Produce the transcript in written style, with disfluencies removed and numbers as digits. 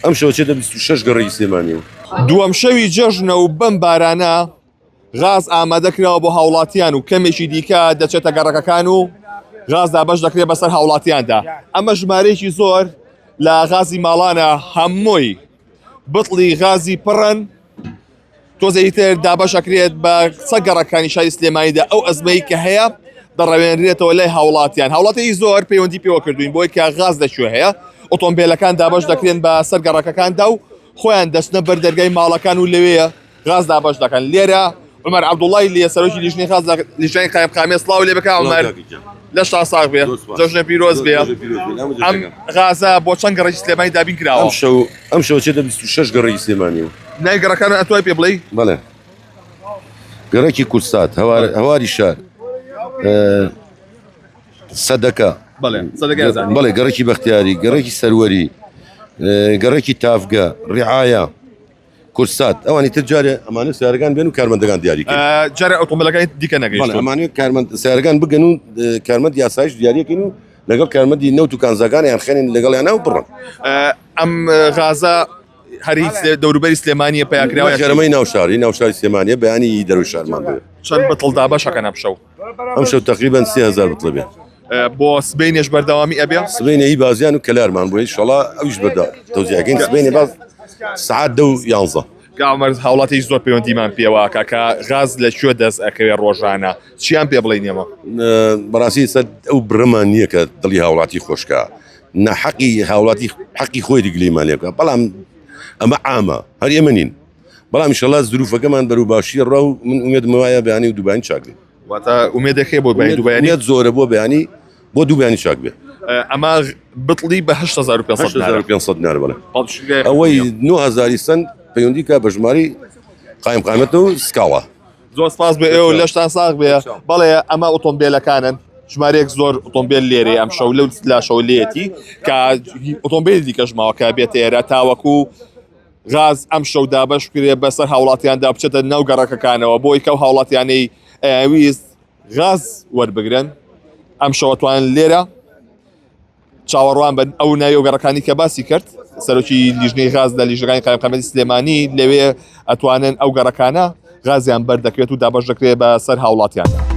ئەم شەوە چێتە 26 گەڕەکی سلێمانیەوە. دووەم شەوی جەژنە و بەم بارانە غاز ئامادە کراوە بۆ هاوڵاتیان و کەمێکی دیکە دەچێتە گەڕەکەکان و غاز دابەش دەکرێت بەسەر هاوڵاتیاندا. ئەمە ژمارەیەکی زۆر لە غازی ماڵانە هەمووی بتڵی غازی پڕن تۆزێکی تر دابەش ئەکرێت بە چە گەڕەکانی شاری سلێمانیدا ئەو ئەزمەی کە هەیە دەڕەوێنرێتەوە لای هاوڵاتیان هاوڵاتی زۆر پەیوەندی پێوە کردوین بۆی کە غاز لەکوێ هەیە ئۆتۆمبیلەکان دابەش دەکرێن بە سەر گەڕەکەکاندا و خۆیان دەچنە بەر دەرگای ماڵەکان و لەوێ غاز دابەش دەکەن لێرە عمر عەبدوڵای لێ سەرۆکی لیژنەی غاز لیژنەی قایمقامیە سڵاو لێ بکە عمر لەشتان ساغ بێ جەژنە پیرۆز بێ ئەم غازە بۆ چەند گەڕەکی سلێمانی دابین کراوە ئەم شەو ئەم شەو چێتە 26 گەڕەکی سلێمانی و ناوی گەڕەکان ئەتوای پێ بڵێی؟ بەڵێ گەڕەکی کوردسات هەواری شار سەدەکە بەڵێ گەڕەکی بەختیاری گەڕەکی سەروەری گەڕەکی تافگە ڕعاە کورسات ئەوانی تر جارێ ئەمانە سیارەکان بێن و کارمەندەکان دیاری جارێ ئۆتۆمبیلەکانی دیکە نەگەیشت ئەمانە کارمەند سیارەکان بگەن و کارمەند یاسایش دیاریەکەین و لەگەڵ کارمەندی نەوت و کانزاکان یان خێنین لەگەڵیانە و بڕن ئەم غازە هەر هیچ دەوروبەری سلێمانیە پیاکراوە گەرمەی ناو شاری ناو شاری سلێمانیە بەیانی دەروی شارمان بێ چەند بتڵ دابەشەکەن ئەمشەو ئەم شەو تقریبا 3000 بتڵ بێ بۆ سبەینێش بەردەوامی ئەبێ سبەینێ هی بازیان و کەلارمان بۆ ئینشاڵڵا ئەویش بەردا تەوزیعەکەین سبەینێ باز سعات دە و یانزە گاومەرز هاوڵاتی زۆر پەیوەندیمان پێوە کاکە غاز لە کوێ دەست ئەکەوێ ڕۆژانە چیان پێ بڵێین ئێمە بەڕاستی سەر ئەو بڕەمان نییە کە دڵی هاوڵاتی خۆشکە نا حەقی هاوڵاتی حەقی خۆیتی گلەیمان لێ بکە بەڵام ئەمە عامە هەر ئێمە نین بەڵام ئیشەڵا زروفەکەمان بەرەو باشی ڕا و من ئومێدم وایە بەیانی و دووبانی چاک بێ واتە ئومێدێک هەیە بۆ بەیانی دووبانی ئومێد زۆرە بۆ بەیانی بۆ دووبیانی چاک بێ ئەمە بتڵی بە 8500 دینار 8500 دینار بەڵێ ئەوەی 9000 سند پەیوەندی کە بە ژمارەی قایم قامەتە و سکاڵا زۆر سپاس بۆ ئێوە لەشتان ساغ بێ بەڵێ ئەمە ئۆتۆمبیلەکانن ژمارەیەک زۆر ئۆتۆمبیل لێرەی ئەم شەو لەو لاشەوە لێتی کە ئۆتۆمبیلی دیکەش ماوە کە بێتە ئێرە تاوەکو غاز ئەم شەو دابەش بکرێ بەسەر هاوڵاتیاندا بچێتە ناو گەڕەکەکانەوە بۆی کە هاوڵاتیانەی ئەیانویست غاز وەربگرن ئەم شەوەتوان لێرە چاوەڕوان بن ئەو ناوی و گەڕەکانی کە باسی کرد سەرۆکی لیژنەی غاز لە لیژنەکانی قایمقامیەتی سلێمانی لەوێ ئەتوانن ئەو گەڕەکانە غازیان بەردەکرێت و دابەش دەکرێت بە سەر هاوڵاتیاندا.